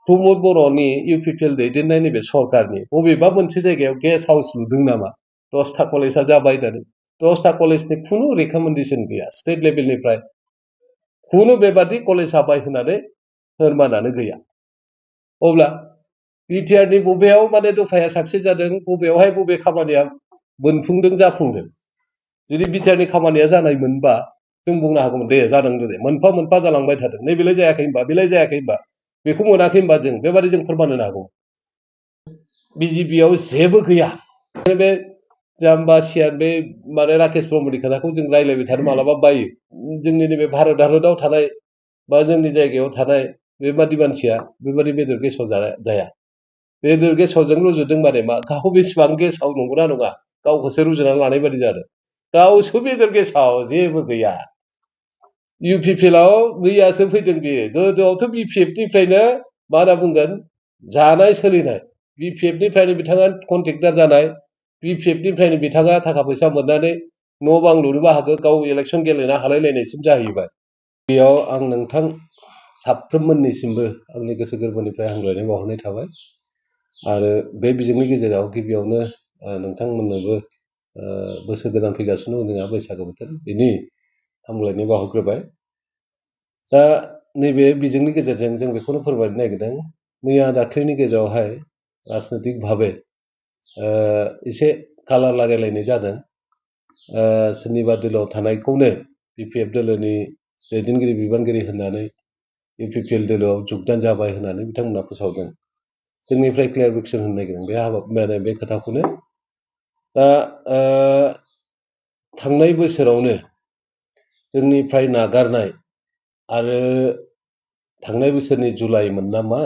प्रमद बर'नि इउपिपिएल दैदेननाय नैबे सरकारनि बबेबा मोनसे जायगायाव गेस्ट हाउस लुदों नामा 10टा कलेजा जाबाय होननानै 10टा कलेजनि खुनु रेकमेन्डेसन गैया स्टेट लेभेलनिफ्राय खुनु बेबादि कलेज जाबाय होननानै फोरमानानो गैया अब्ला बिटिआरनि बबेयाव माने दफाया साक्सेस जादों बबेयावहाय बबे खामानिया मोनफुंदों जाफुंदों जुदि बिटिआरनि खामानिया जानाय मोनबा जों बुंनो हागौमोन दे जादों दे मोनफा मोनफा जालांबाय थादों नैबेलाय जायाखै होनबा बेलाय जायाखै होनबा बेखौ मोनाखै होनबा जों बेबादि जों फोरमान होनो हागौ बिजेपिआव जेबो गैया बे जाम्बा सियान बे माने राकेश ब्रह्मनि खोथाखौ जों रायलायबाय थानो मालाबा बायो जोंनि नैबे भारत हादराव थानाय बा जोंनि जायगायाव थानाय बेबादि मानसिया बेबादि बेदर गेसाव जाया बेदर गेसावजों रुजुदों माने मा गाव बेसेबां गेसाव नंगौना नङा गावखौसो रुजुनानै लानाय बादि जादों गावसो बेदर गेसाव जेबो गैया इउपिपिएलआव मैयासो फैदों बेयो गोदोआवथ' बिपिएफनिफ्रायनो मा होनना बुंगोन जानाय सोलिनाय बिपिएफनिफ्रायनो बिथाङा कन्ट्रेक्टर जानाय बिपिएफनिफ्रायनो बिथाङा थाखा फैसा मोननानै न' बां लुनोबो हागौ गाव इलेक्सन गेलेनो हालायलायनायसिम जाहैबाय बेयाव आं नोंथां साफ्रोममोननिसिमबो आंनि गोसो गोरबोनिफ्राय हामलायनाय बावहरनाय थाबाय आरो बे बिजोंनि गेजेराव गिबियावनो नोंथांमोननोबो बोसोर गोदान फैगासिनो दं जोंहा बैसागो बोथोर बेनि हामलायनाय बावहरग्रोबाय दा नैबे बिजोंनि गेजेरजों जों बेखौनो फोरमायनो नागिरदों मैया दाख्लैनि गेजेरावहाय राजनैतिक भाबे एसे कालार लागायलायनाय जादों सोरनिबा दोलोआव थानायखौनो बिपिएफ दोलोनि दैदेनगिरि बिबानगिरि होननानै इउपिपिएल दोलोआव जुगदान जाबाय होननानै बिथांमोना फोसावदों जोंनिफ्राय क्लियारिफिकेसन होनो नागिरदों बे माने बे खोथाखौनो दा थांनाय बोसोरावनो जोंनिफ्राय नागारनाय आरो थांनाय बोसोरनि जुलाइमोन नामा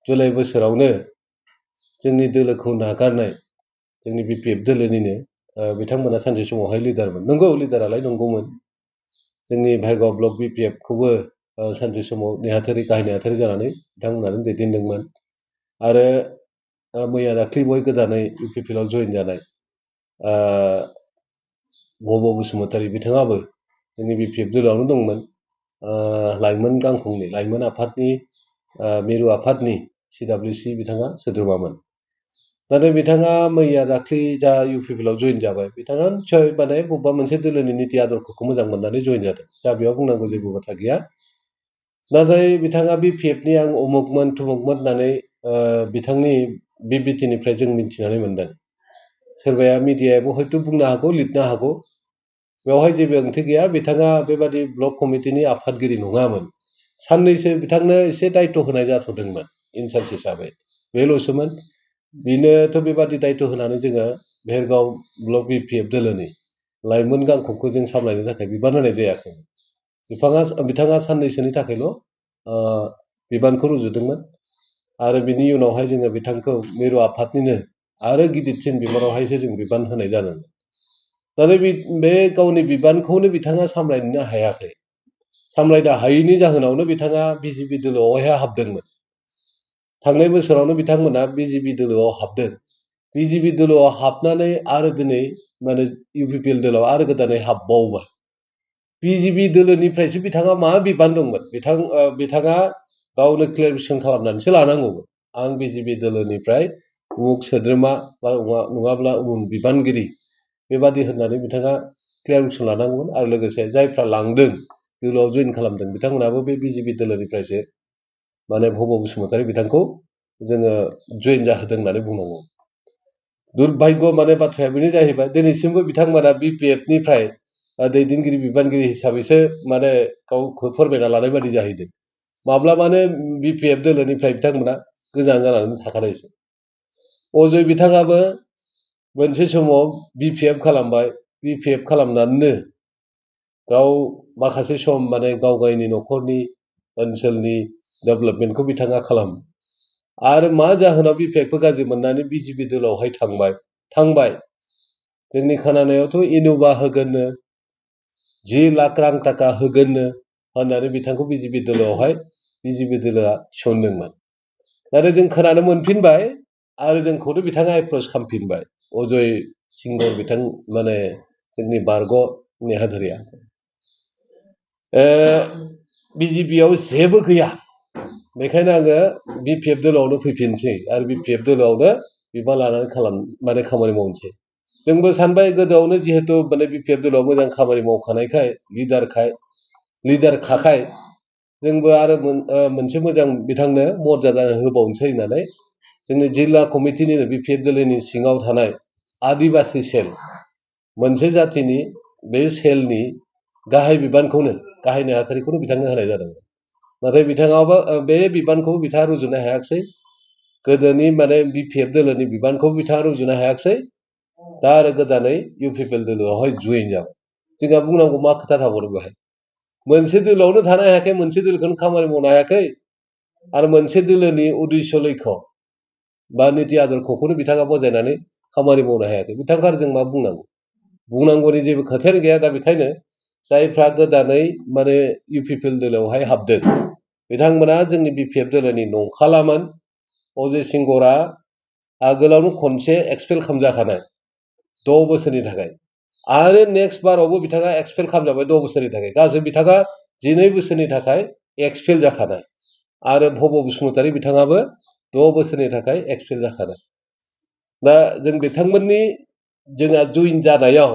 जुलाइ बोसोरावनो जोंनि दोलोखौ नागारनाय जोंनि बिपिएफ दोलोनिनो बिथांमोना सानसे समावहाय लिडारमोन नंगौ लिडारालाय नंगौमोन जोंनि भार्गव ब्लक बिपिएफखौबो सानसे समाव नेहाथारि गाहाय नेहाथारि जानानै बिथांमोनानो दैदेनदोंमोन आरो मैया दाख्लै बय गोदानै इउपिपिएलआव जइन जानाय भब बसुमतारी बिथाङाबो जोंनि बिपिएफ दोलोआवनो दंमोन लाइमोन गांखंनि लाइमोन आफादनि मिरु आफादनि सिडब्लिउसि बिथाङा सोद्रोमामोन नाथाय बिथाङा मैया दाख्लै जा इउपिपिएलआव जइन जाबाय बिथाङा निस्सय माने बबेबा मोनसे दोलोनि निति आदर्शखौ मोजां मोननानै जइन जादों दा बेयाव बुंनांगौ जेबो बाथ्रा गैया नाथाय बिथाङा बिपिएफनि आं अमुकमोन थुमुकमोन होननानै बिथांनि बिबृतिनिफ्राय जों मिथिनानै मोनदों सोरबाया मिडियायाबो हयथ' बुंनो हागौ लिरनो हागौ बेवहाय जेबो ओंथि गैया बिथाङा बेबादि ब्लक कमिटिनि आफादगिरि नङामोन साननैसो बिथांनो एसे दायित्व होनाय जाथ'दोंमोन इनचार्ज हिसाबै बेल'सोमोन बिनोथ' बेबादि दायित्व होनानै जोङो भेरगाव ब्लक बिपिएफ दोलोनि लाइमोन गांखंखौ जों सामलायनो थाखाय बिबान होनाय जायाखै बिथाङा साननैसोनि थाखायल' बिबानखौ रुजुदोंमोन आरो बिनि उनावहाय जोङो बिथांखौ मिरु आफादनिनो आरो गिदिरसिन बिबानावहायसो जों बिबान होनाय जादों नाथाय बे गावनि बिबानखौनो बिथाङा सामलायनो हायाखै सामलायनो हायैनि जाहोनावनो बिथाङा बिजेपि दोलोआवहाय हाबदोंमोन थांनाय बोसोरावनो बिथांमोना बिजेपि दोलोआव हाबदों बिजेपि दोलोआव हाबनानै आरो दिनै माने इउपिपिएल दोलोआव आरो गोदानै हाबबावबाय बिजेपि दोलोनिफ्रायसो बिथाङा मा बिबान दंमोन बिथाङा गावनो क्लियारिफिकेसन खालामनानैसो लानांगौमोन आं बिजेपि दोलोनिफ्राय उमुक सोद्रोमा बा नङाब्ला उमुक बिबानगिरि बेबादि होननानै बिथाङा क्लियारिफिकेसन लानांगौमोन आरो लोगोसे जायफ्रा लांदों दोलोआव जइन खालामदों बिथांमोनाबो बे बिजेपि दोलोनिफ्रायसो माने भब बसुमतारी बिथांखौ जोङो जइन जाहोदों होननानै बुंनांगौ दुर्भाग्य माने बाथ्राया बेनो जाहैबाय दिनैसिमबो बिथांमोना बिपिएफनिफ्राय दैदेनगिरि बिबानगिरि हिसाबैसो माने गावखौ फोरमायना लानाय बादि जाहैदों माब्लाबानो बिपिएफ दोलोनिफ्राय बिथांमोना गोजान जानानै थाखानायसो अजय बिथाङाबो मोनसे समाव बिपिएफ खालामबाय बिपिएफ खालामनानैनो गाव माखासे सम माने गाव गावनि न'खरनि ओनसोलनि डेभेलपमेन्टखौ बिथाङा खालामो आरो मा जाहोनाव बिपिएफखौ गाज्रि मोननानै बिजेपि दोलोआवहाय थांबाय जोंनि खोनानायावथ' इन'भा होगोननो 10 लाख रां थाखा होगोननो होननानै बिथांखौ बिजेपि दोलोआवहाय बिजेपि दोलोआ थिसनदोंमोन नाथाय जों खोनानो मोनफिनबाय आरो जोंखौथ' बिथाङा एप्रच खालामफिनबाय अजय सिंगर बिथां माने जोंनि बारग' नेहाथारिया बिजेपिआव जेबो गैया बेखायनो आङो BPF दोलोआवनो फैफिनसै आरो BPF दोलोआवनो बिबान लानानै माने खामानि मावनोसै जोंबो सानबाय गोदोआवनो जिहेतु माने BPF दोलोआव मोजां खामानि मावखानायखाय लिडारखाय जोंबो आरो मोनसे मोजां बिथांनो मर्यादा होबावनोसै होननानै जोंनि जिल्ला कमिटिनिनो BPF दोलोनि सिङाव थानाय आदिबासि सेल मोनसे जातिनि बे सेलनि गाहाय बिबानखौनो गाहाय नेहाथारिखौनो बिथांनो होनाय जादों नाथाय बिथाङाबो बे बिबानखौ बिथाङा रुजुनो हायाखिसै गोदोनि माने BPF दोलोनि बिबानखौ बिथाङा रुजुनो हायाखिसै दा आरो गोदानै UPPL दोलोआवहाय जइन जाबाय जोंहा बुंनांगौ मा खोथा थाबावदों बेहाय मोनसे दोलोआवनो थानो हायाखै मोनसे दोलोखौनो खामानि मावनो हायाखै आरो मोनसे दोलोनि उद्देश्य लक्ष्य बा निति आदर्शखौनो बिथाङा बजायनानै खामानि मावनो हायाखै बिथांखौ आरो जों मा बुंनांगौनि जेबो खोथायानो गैया दा बेखायनो जायफ्रा गोदानै माने UPPL दोलोआवहाय हाबदों बिथांमोना जोंनि BPF दोलोनि नंखालामोन अजय सिंगरा आगोलावनो खनसे एक्सपेल खालामजाखानाय 6 बोसोरनि थाखाय आरो नेक्स्ट बारावबो बिथाङा एक्सपेल खालामजाबाय 6 बोसोरनि थाखाय गासै बिथाङा 12 बोसोरनि थाखाय एक्सपेल जाखानाय आरो भब बसुमतारी बिथाङाबो 6 बोसोरनि थाखाय एक्सपेल जाखानाय दा जों बिथांमोननि जोंहा जइन जानायाव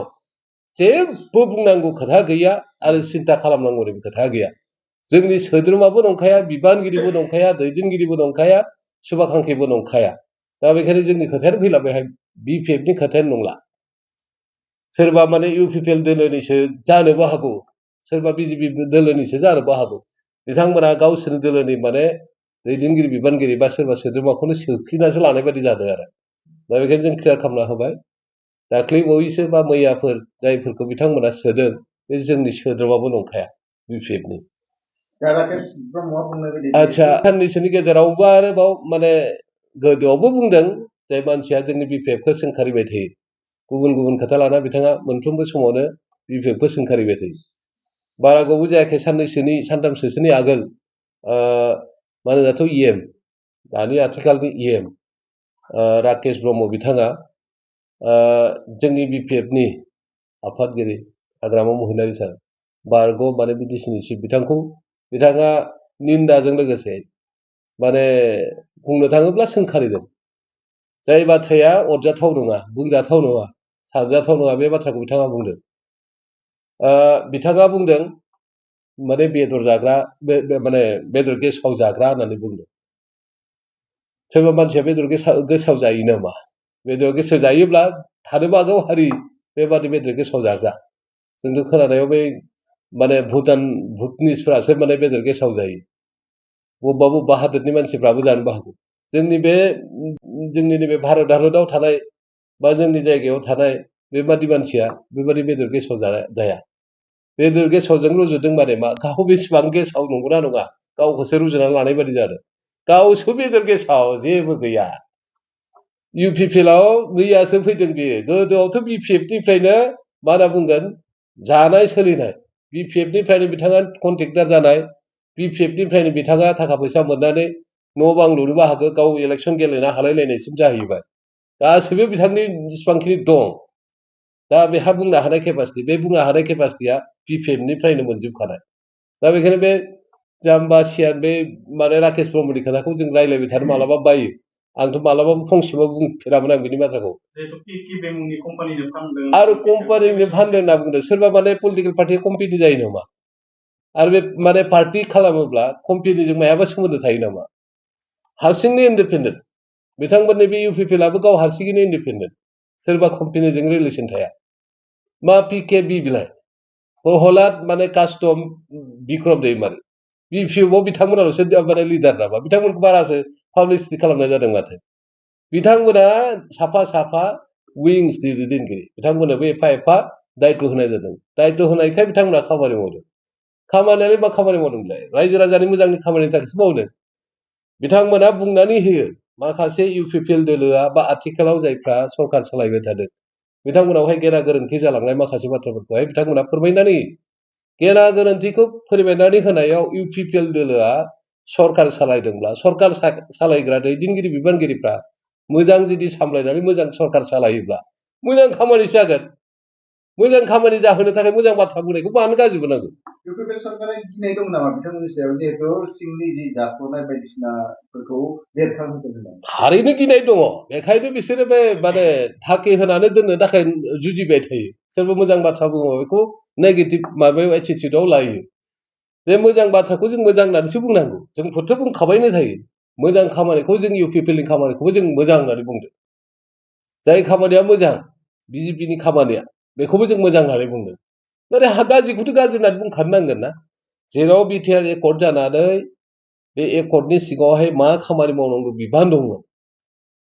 जेबो बुंनांगौ खोथा गैया आरो सिन्था खालामनांगौनि खोथा गैया जोंनि सोद्रोमाबो नंखाया बिबानगिरिबो नंखाया दैदेनगिरिबो नंखाया शुभाकांक्षीबो नंखाया दा बेखायनो जोंनि खोथायानो फैला बेहाय BPFनि खोथायानो नंला सोरबा माने UPPL दोलोनिसो जानोबो हागौ सोरबा BJP दोलोनिसो जानोबो हागौ बिथांमोना गावसोरनि दोलोनि माने दैदेनगिरि बिबानगिरि बा सोरबा सोद्रोमाखौनो सोफिनासो लानाय बायदि जादों आरो दा बेखायनो जों क्लियार खालामना होबाय दाख्लै बावैसो बा मैयाफोर जायफोरखौ बिथांमोना सोदों बे जोंनि सोद्रोमाबो नंखाया BPFनि आच्छा साननैसोनि गेजेरावबो आरोबाव माने गोदोआवबो बुंदों जाय मानसिया जोंनि BPFखौ सोंखारिबाय थायो गुबुन गुबुन खोथा लाना बिथाङा मोनफ्रोमबो समावनो BPFखौ सोंखारिबाय थायो बारा गोबाव जायाखै सानथामसोनि आगोल मा होनो दाथ' EM दानि आथिखालनि EM राकेश ब्रह्म बिथाङा जोंनि BPFनि आफादगिरि हाग्रामा महिलारि सार बारग' माने BDCनि चिफ बिथाङा निन्दाजों लोगोसे माने बुंनो थाङोब्ला सोंखारिदों जाय बाथ्राया अरजाथाव नङा बुंजाथाव नङा सानजाथाव नङा बे बाथ्राखौ बिथाङा बुंदों माने बेदर जाग्रा माने बेदर गेसाव जाग्रा होननानै बुंदों सोरबा मानसिया बेदर गेसाव जायो नामा बेदर गेसाव जायोब्ला थानोबो हागौ हारि बेबादि बेदर गेसाव जाग्रा जोंथ' खोनानायाव बै माने भुटानिसफ्रासो माने बेदर गेसाव जायो बबेबा हादोरनि मानसिफ्राबो जानोबो हागौ जोंनि नैबे भारत हादराव थानाय बा जोंनि जायगायाव थानाय बेबादि मानसिया बेबादि बेदर गेसाव जाया बेदर गेसावजों रुजुदों माने मा गाव बेसेबां गेसाव नंगौना नङा गावखौसो रुजुनानै लानाय बायदि जादों गावसो बेदर गेसाव जेबो गैया UPPLआव मैयासो फैदों बेयो गोदोआवथ' BPFनिफ्रायनो मा होनना बुंगोन जानाय सोलिनाय BPFनिफ्रायनो बिथाङा कन्ट्रेक्टर जानाय BPFनिफ्रायनो बिथाङा थाखा फैसा मोननानै न' बां लुनोबो हागौ गाव इलेक्सन गेलेनो हालायलायनायसिम जाहैबाय गासैबो बिथांनि जेसेबांखिनि दं दा बेहा बुंनो हानाय केपासिटिया BPFनिफ्रायनो मोनजोबखानाय दा बेखायनो बे जाम्बा सियान बे माने राकेश ब्रह्मनि खोथाखौ जों रायज्लायबाय थानो मालाबा बायो आंथ' मालाबाबो फंसेबो बुंफेरामोन आं बिनि बाथ्राखौ आरो कम्पानिनो फानदों होनना बुंदों सोरबा माने पलिटिकेल पार्टिया कम्पेनि जायो नामा आरो बे माने पार्टि खालामोब्ला कम्पेनिजों मायाबा सोमोन्दो थायो नामा हारसिंनो इन्डिपेन्डेन्ट बिथांमोननि बे UPPLआबो गाव हारसिङैनो इन्डिपेन्डेन्ट सोरबा कम्पेनिजों रिलेसन थाया मा PKB बिलाय प्रहलाद माने कास्टम बिक्रम दैमारि BPFआव बिथांमोनाल'सो माने लिडार नामा बिथांमोनखौ बारासो पाब्लिसिटि खालामनाय जादों माथो बिथांमोना साफा विंसनि दैदेनगिरि बिथांमोननोबो एफा दायित्व होनाय जादों दायित्व होनायखाय बिथांमोना खामानि मावदों खामानियालाय मा खामानि मावदोंलाय रायजो राजानि मोजांनि खामानिनि थाखायसो मावदों बिथांमोना बुंनानै होयो माखासे UPPL दोलोआ बा आथिखालाव जायफ्रा सरकार सालायबाय थादों बिथांमोनावहाय गेना गोरोन्थि जालांनाय माखासे बाथ्राफोरखौहाय बिथांमोना फोरमायनानै गेना गोरोन्थिखौ फोरमायनानै होनायाव UPPL दोलोआ सरकार सालायदोंब्ला सरकार सालायग्रा दैदेनगिरि बिबानगिरिफ्रा मोजां जुदि सामलायनानै मोजां सरकार सालायोब्ला मोजां खामानि जागोन मोजां खामानि जाहोनो थाखाय मोजां बाथ्रा बुंनायखौ मानो गाज्रि मोननांगौ इउपिपिएल सरकारा गिनाय दं नामा बिथांमोननि सायाव जिहेतु सिंनि जि जाख'नाय बायदिसिनाफोरखौ बेरखांहोदों होननानै? थारैनो गिनाय दङ बेखायनो बिसोरो बे माने थाखि होनानै दोननो थाखाय जुजिबाय थायो सोरबा मोजां बाथ्रा बुङो बेखौ नेगेटिभ माबायाव एटिटिउडआव लायो जे मोजां बाथ्राखौ जों मोजां होननानैसो बुंनांगौ जोंफोरथ' बुंखाबायनो थायो मोजां खामानिखौ जों इउपिपिएलनि खामानिखौबो जों मोजां होननानै बुंदों जाय खामानिया मोजां बिजेपिनि खामानिया बेखौबो जों मोजां होननानै बुंदों नाथाय गाज्रिखौथ' गाज्रि होननानै बुंखानो नांगोन ना जेराव बिटिआर एकर्ड जानानै बे एकर्डनि सिङावहाय मा खामानि मावनांगौ बिबान दंमोन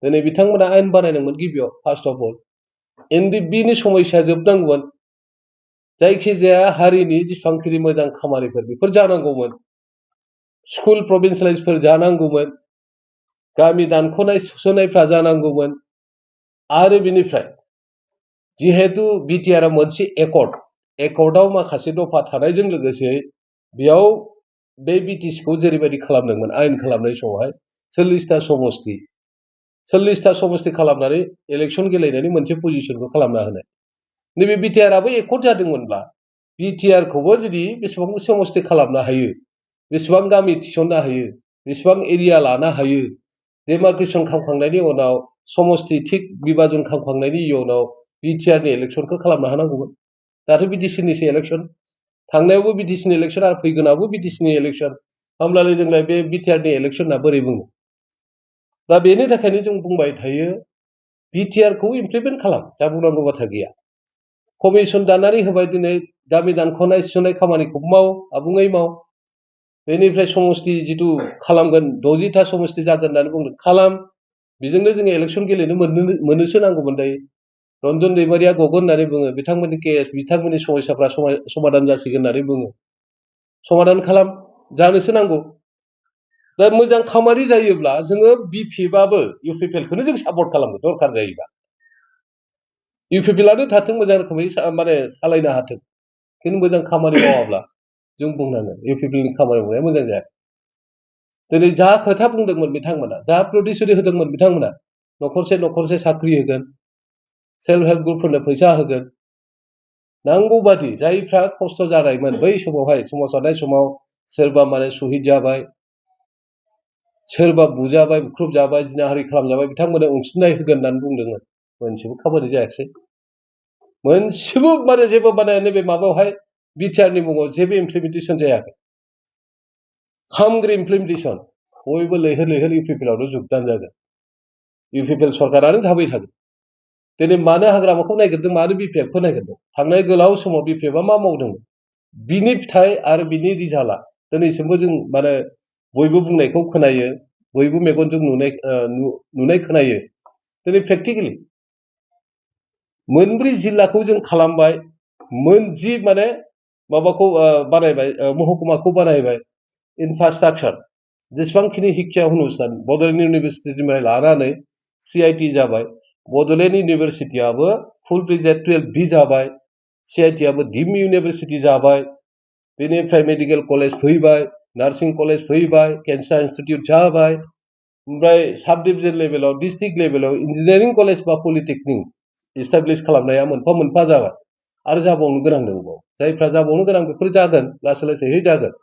दिनै बिथांमोना आयेन बानायनांगोन गिबियाव फार्स्ट अफ अल एनडिबिनि समयसाया जोबनांगौमोन जायखिजाया हारिनि जेसेबांखिनि मोजां खामानिफोर बेफोर जानांगौमोन स्कुल प्रभिन्सियेलाइजफोर जानांगौमोन गामि दानख'नाय सुस्रांनायफ्रा जानांगौमोन आरो बिनिफ्राय जिहेतु बिटिआरआ मोनसे एकर्डआव माखासे दफा थानायजों लोगोसे बेयाव बे बिटिसिखौ जेरैबायदि खालामदोंमोन आयेन खालामनाय समावहाय 40टा समस्ति खालामनानै इलेक्सन गेलेनायनि मोनसे पजिशनखौ खालामना होनाय नैबे बिटिआरआबो एकर्ड जादोंमोनब्ला बिटिआरखौबो जुदि बेसेबां समस्ति खालामनो हायो बेसेबां गामि थिसननो हायो बेसेबां एरिया लानो हायो डेमार्केसन खालामखांनायनि उनाव समस्ति थिक बिभाजन खालामखांनायनि उनाव बिटिआरनि इलेक्सनखौ खालामनो हानांगौमोन दाथ' बिटिसिनिसो इलेक्सन थांनायावबो बिटिसिनि इलेक्सन आरो फैगोनावबो बिटिसिनि इलेक्सन होमब्लालाय जोंलाय बे बिटिआरनि इलेक्सना बोरै बुंनो दा बेनि थाखायनो जों बुंबाय थायो बिटिआरखौ इमप्लिमेन्ट खालाम जा बुंनांगौ बाथ्रा गैया कमिसन दानानै होबाय दिनै गामि दानख'नाय सुस्रांनाय खामानिखौ माव आबुङै माव बेनिफ्राय समस्ति जिथु खालामगोन 60टा समस्ति जागोन होननानै बुंदों खालाम बेजोंनो जोङो इलेक्सन गेलेनो मोननोसो नांगौमोन दायो रन्जन दैमारिया गगोन होननानै बुङो बिथांमोननि केस बिथांमोननि समस्याफ्रा समाधान जासिगोन होननानै बुङो समाधान खालाम जानोसो नांगौ दा मोजां खामानि जायोब्ला जोङो बिपिएफआबो इउपिपिएलखौनो जों सापर्ट खालामो दरखार जायोबा इउपिपिएलआनो थाथों मोजां रोखोमै माने सालायनो हाथों खिन्थु मोजां खामानि मावाब्ला जों बुंनांगोन इउपिपिएलनि खामानि मावनाया मोजां जायाखै दिनै जा खोथा बुंदोंमोन बिथांमोना जा प्रतिश्रुति होदोंमोन बिथांमोना न'खरसे साख्रि होगोन सेल्फ हेल्प ग्रुपफोरनो फैसा होगोन नांगौ बादि जायफ्रा खस्थ' जानायमोन बै समावहाय सोमावसारनाय समाव सोरबा माने शहीद जाबाय सोरबा बुजाबाय बुख्रुबजाबाय जिनाहारि खालामजाबाय बिथांमोननो अनसुंथाइ होगोन होननानै बुंदोंमोन मोनसेबो खामानि जायाखिसै मोनसेबो माने जेबो माने नैबे माबायावहाय बिटिआरनि मुङाव जेबो इमप्लिमेन्टेसन जायाखै हामग्रे इमप्लिमेन्टेसन बयबो लैहोर लैहोर इउपिपिएलआवनो जुगदान जागोन इउपिपिएल सरकारानो थाबाय थागोन दिनै मानो हाग्रामाखौ नायगिरदों मानो बिपिएफखौ नायगिरदों थांनाय गोलाव समाव बिपिएफआ मा मावदोंमोन बिनि फिथाइ आरो बिनि रिजाल्टआ दिनैसिमबो जों माने बयबो बुंनायखौ खोनायो बयबो मेगनजों नुनाय खोनायो दिनै प्रेक्टिकेलि मोनब्रै जिल्लाखौ जों खालामबाय जि माने माबाखौ बानायबाय महकुमाखौ बानायबाय इनफ्रास्ट्राक्चार जेसेबांखिनि शिक्षा अनुस्थान बड'लेण्ड इउनिभारसिटिनिफ्राय लानानै CIT जाबाय बड'लेण्ड इउनिभारसिटियाबो फुल प्लेजेड 12B जाबाय CITआबो डिम्ड इउनिभारसिटि जाबाय बेनिफ्राय मेडिकेल कलेज फैबाय नार्सिं कलेज फैबाय केन्सार इन्स्टिट्यूट जाबाय ओमफ्राय साब डिभिजन लेभेलाव डिस्ट्रिक्ट लेभेलाव इन्जिनियारिं कलेज बा पलिटेकनिक इस्टाब्लिश खालामनाया मोनफा मोनफा जाबाय आरो जाबावनो गोनां दंबावो जायफ्रा जाबावनो गोनां बेफोर जागोन लासै लासैहै जागोन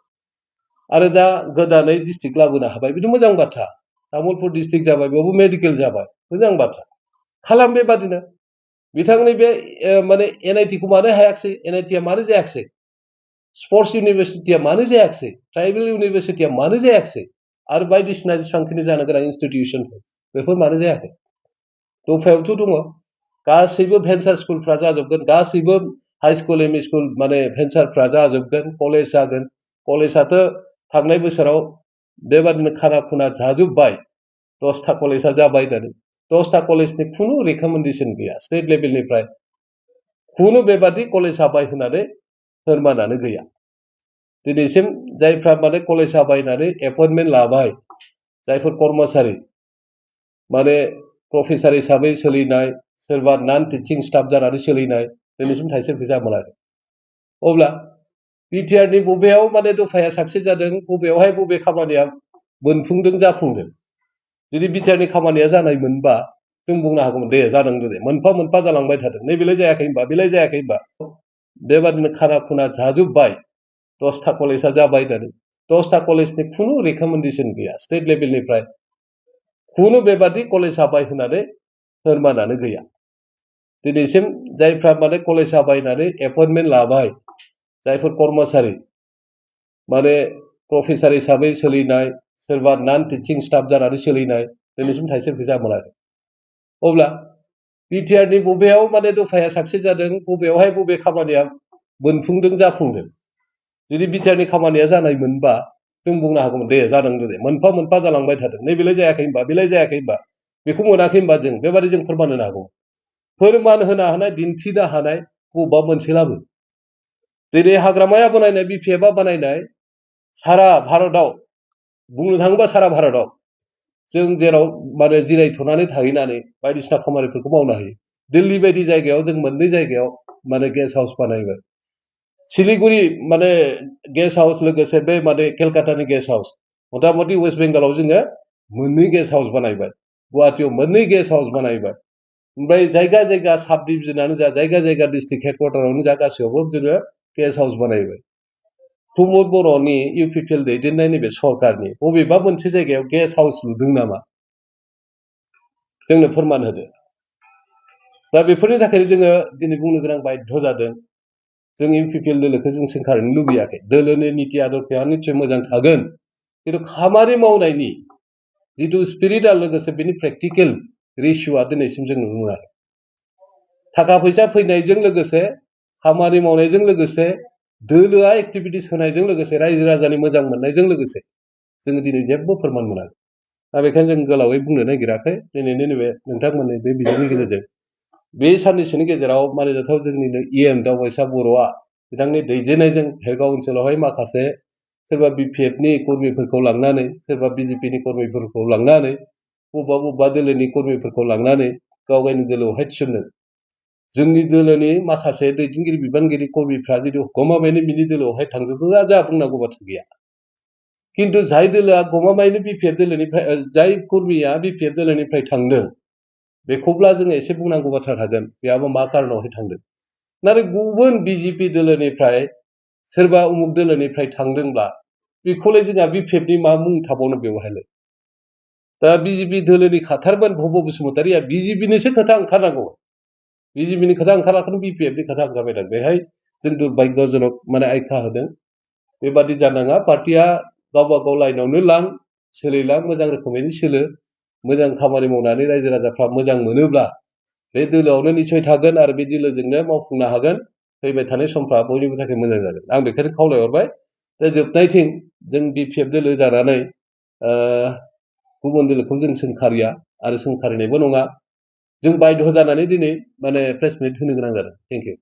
आरो दा गोदानै डिस्ट्रिक्ट लाबोनो हाबाय बिदि मोजां बाथ्रा तामुलपुर डिस्ट्रिक्ट जाबाय बेयावबो मेडिकेल जाबाय मोजां बाथ्रा खालाम बेबादिनो बिथांनि बे माने NITखौ मानो हायाखिसै NITआ मानो जायाखिसै स्पर्ट्स इउनिभारसिटिया मानो जायाखिसै ट्राइबेल इउनिभारसिटिया मानो जायाखिसै आरो बायदिसिना जेसेबांखिनि जानो गोनां इनस्टिट्यूशनफोर बेफोर मानो जायाखै दफायावथ' दङ गासैबो भेन्सार स्कुलफ्रा जाजोबगोन गासैबो हाई स्कुल एमइ स्कुल माने भेन्सारफ्रा जाजोबगोन कलेज जागोन कलेजआथ' थांनाय बोसोराव बेबादिनो खाना खुना जाजोब्बाय 10टा कलेजआ जाबाय होननानै 10टा कलेजनि खुनु रेकमेन्डेसन गैया स्टेट लेभेलनिफ्राय खुनु बेबादि कलेज जाबाय होननानै फोरमानानो गैया दिनैसिम जायफ्रा माने कलेज जाबाय होननानै एपइन्टमेन्ट लाबाय जायफोर कर्मचारि माने प्रफेसार हिसाबै सोलिनाय सोरबा नन टिचिं स्टाफ जानानै सोलिनाय दिनैसिम थाइसे फैसा मोनाखै अब्ला बिटिआरनि बबेयाव माने दफाया साक्सेस जादों बबेयावहाय बबे खामानिया मोनफुंदों जाफुंदों जुदि बिटिआरनि खामानिया जानाय मोनबा जों बुंनो हागौमोन दे जादों दे मोनफा मोनफा जालांबाय थादों नैबेलाय जायाखै होनबा बेलाय जायाखै होनबा बेबादिनो खाना खुना जाजोब्बाय 10टा कलेजा जाबाय होननानै 10टा कलेजनि खुनु रेकमेन्डेसन गैया स्टेट लेभेलनिफ्राय खुनु बेबादि कलेज जाबाय होननानै फोरमानानो गैया दिनैसिम जायफ्रा माने कलेज जाबाय होननानै एपइन्टमेन्ट लाबाय जायफोर कर्मचारि माने प्रफेसार हिसाबै सोलिनाय सोरबा नन टिचिं स्टाफ जानानै सोलिनाय दिनैसिम थाइसे फैसा मोनाखै अब्ला बिटिआरनि बबेयाव माने दफाया साक्सेस जादों बबेयावहाय बबे खामानिया मोनफुंदों जाफुंदों जुदि बिटिआरनि खामानिया जानायमोनबा जों बुंनो हागौमोन दे जादों दे मोनफा मोनफा जालांबाय थादों नैबेलाय जायाखै होनबा बेलाय जायाखै होनबा बेखौ मोनाखै होनबा जों बेबादि जों फोरमान होनो हागौ फोरमान होनो हानाय दिन्थिनो हानाय बबेबा मोनसेलाबो दिनै हाग्रामाया बानायनाय बिपिएफआ बानायनाय सारा भारतआव बुंनो थाङोबा सारा भारतआव जों जेराव माने जिरायथ'नानै थाहैनानै बायदिसिना खामानिफोरखौ मावनो हायो दिल्ली बायदि जायगायाव जों मोननै जायगायाव माने गेस्ट हाउस बानायबाय सिलिगुरि माने गेस्ट हाउस लोगोसे बे माने केलकातानि गेस्ट हाउस मथा मथि वेस्ट बेंगलाव जोङो मोननै गेस्ट हाउस बानायबाय गुवाहाटियाव मोननै गेस्ट हाउस बानायबाय ओमफ्राय जायगा जायगा साब डिभिजनानो जा जायगा जायगा डिस्ट्रिक्ट हेडक्वार्टारावनो जा गासैयावबो जोङो गेस्ट हाउस बानायबाय प्रमद बर'नि इउपिपिएल दैदेननाय नैबे सरकारनि बबेबा मोनसे जायगायाव गेस्ट हाउस लुदों नामा जोंनो फोरमान होदो दा बेफोरनि थाखायनो जोङो दिनै बुंनो गोनां बाध्य जादों जों इउपिपिएल दोलोखौ जों सोंखारनो लुबैयाखै दोलोनि निति आदर्शआ निस्सय मोजां थागोन खिन्थु खामानि मावनायनि जिथु स्पिरिट आरो लोगोसे बेनि प्रेक्टिकेल रेशिय'आ दिनैसिम जों नुनो मोनाखै थाखा फैसा फैनायजों लोगोसे खामानि मावनायजों लोगोसे दोलोआ एक्टिभिटिस होनायजों लोगोसे रायजो राजानि मोजां मोननायजों लोगोसे जोङो दिनै जेबो फोरमान मोनाखै दा बेखायनो जों गोलावै बुंनो नागिराखै दिनैनि नैबे नोंथांमोननि बे बिजोंनि गेजेरजों बे साननैसोनि गेजेराव मानिजाथाव जोंनिनो इएम दावबायसा बर'आ बिथांनि दैदेननायजों भेरगाव ओनसोलावहाय माखासे सोरबा बिपिएफनि कर्मिफोरखौ लांनानै सोरबा बिजेपिनि कर्मिफोरखौ लांनानै बबेबा दोलोनि कर्मिफोरखौ लांनानै गाव गावनि दोलोआवहाय थिसनदों जोंनि दोलोनि माखासे दैदेनगिरि बिबानगिरि कर्मिफ्रा जुदि गमामायैनो बिनि दोलोआवहाय थांजोबोबा जोंहा बुंनांगौ बाथ्रा गैया खिन्थु जाय दोलोआ गमामायैनो बिपिएफ दोलोनिफ्राय जाय कर्मिया बिपिएफ दोलोनिफ्राय थांदों बेखौब्ला जोङो एसे बुंनांगौ बाथ्रा थागोन बेयाबो मा कारनावहाय थांदों नाथाय गुबुन बिजेपि दोलोनिफ्राय सोरबा उमुक दोलोनिफ्राय थांदोंब्ला बेखौलाय जोंहा बिपिएफनि मा मुं थाबावनो बेवहायलाय दा बिजेपि दोलोनि खाथारमोन भब बसुमतारिया बिजेपिनिसो खोथा ओंखारनांगौ बिजेपिनि खोथा ओंखाराखैनो बिपिएफनि खोथा ओंखारबाय दं बेहाय जों दुर्भाग्यजनक माने आयखा होदों बेबादि जानाङा पार्टिया गावबा गाव लाइनावनो लां सोलिलां मोजां रोखोमैनो सोलो मोजां खामानि मावनानै रायजो राजाफ्रा मोजां मोनोब्ला बे दोलोआवनो निस्सय थागोन आरो बे दोलोजोंनो मावफुंनो हागोन फैबाय थानाय समफ्रा बयनिबो थाखाय मोजां जागोन आं बेखायनो खावलायहरबाय दा जोबनायथिं जों बिपिएफ दोलो जानानै गुबुन दोलोखौ जों सोंखारिया आरो सोंखारिनायबो नङा जों बाध्य जानानै दिनै माने प्रेस मिट होनो गोनां जादों थेंक इउ